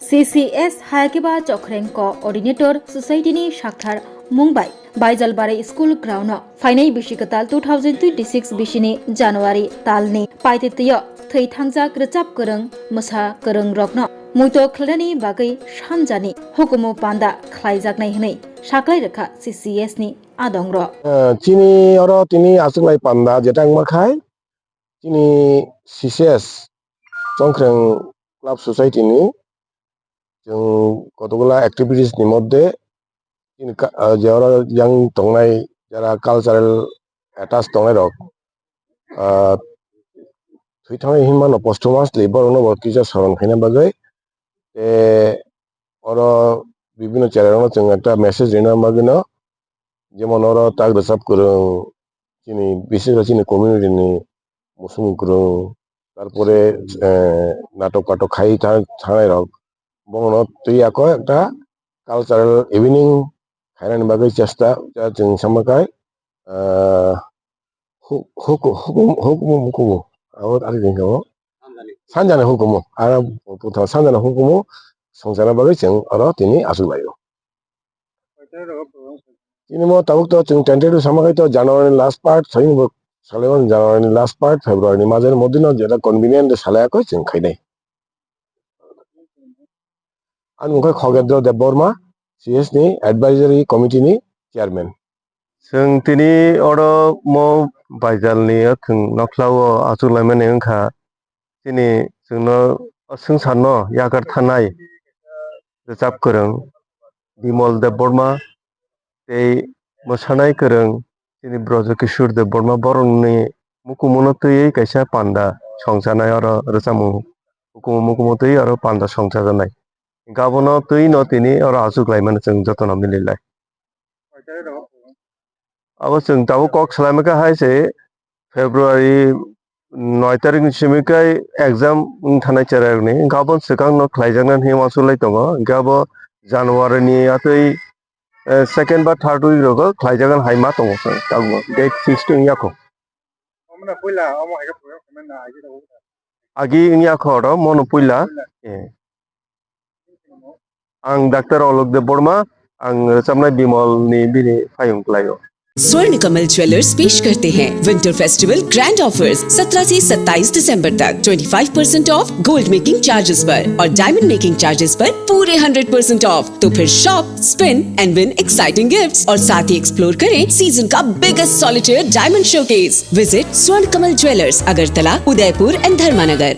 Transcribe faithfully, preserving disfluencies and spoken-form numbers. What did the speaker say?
C C S Hayakeba Chokhreng Coordinator Society ni sakthar mung bai Baijalbari School Ground o phainai bisi kwtal two thousand twenty-six bisini January talni paititwio thwi thangjak rwchap kwrwng mwsa kwrwng rokno muito khlainani bagwi sanjani hukumu panda khlaijaknai hwnwi saklai rwkha C C S ni adongrok. Eh, chini oro tini aswklai panda jeta wngma khai chini C C S Chongkhreng Club Society ni chwng kotokgola activities ni moddhe chini ka-, ah, je oro yang tongnai jara cultural attach tongnai rok, ah, thwi thangnai hinmano posthumously borokno bo kisa soron khaina bagwi, tei oro bibino cherai rokno chwng ekta message rina bagwino, jemon oro tak rwchap kwrwng chini, bises khe chini community ni musung kwrwng, tarpore, eh, natok patok khai tha-, thangnai rok, bono twi ako ekta cultural evening khainani bagwi chesta, chwng sama khai, ah, hu-, huku-, hukumu, hukumu, hukumu, abo ari jeng kamo. Sanjani hukumu, ara puthor sanjani hukumu songchana bagwi chwng oro tini aswk laio. Tini mo tabuk to chwng tentative sama khai to January ni last part, thani bo salai mano January ni last part, February ni majani modino jeta convenient de salai akoi chwng khainai. Ani mung khe Khogendra Debbarma, C S ni advisory committee ni chairman. Chwng tini oro mo Baijalni o thwng nokhlao achuk laimani wngkha. Chini chwngno o swngcharno yakar thanai rwchap kwrwng Bimal Debbarma tei mwsanai kwrwng chini Braja Kishore Debbarma, borokni mukumuno twiwi kaisa panda songchanai oro rwchapmung, hukumu mukumu twiwi oro panda songchajaknai. Hinkhe abono twino tini oro achuk laimano chwng jotono mililai. Abo chwng tabuk kok salaima khe hai se February noi tarik ni simi khe exam wng thanai cherairokni. Hinkhe abo swkang no khlaijaknai hinwi uansuk lai tongo. Hinkhe abo January ni atwi, eh, second ba third week rogo khlaijaknai hai ma tongo chwng tabuk date fixed wng yakho. Agi wng yakho oro mono puila. Eh. Ang Doctor Alok Debbarma, ang rwchapnai Bimal ni bini payung kwlaio. स्वर्ण कमल ज्वेलर्स पेश करते हैं winter festival grand offers. सत्रह से सत्ताईस दिसंबर तक twenty five percent of gold making charges पर और डायमंड मेकिंग चार्जेस पर पूरे हंड्रेड परसेंट ऑफ। तो फिर shop, spin and win exciting gifts और साथ ही एक्सप्लोर करें सीजन का biggest solitaire diamond showcase. Visit स्वर्ण कमल ज्वेलर्स, अगरतला, उदयपुर एंड धर्मानगर।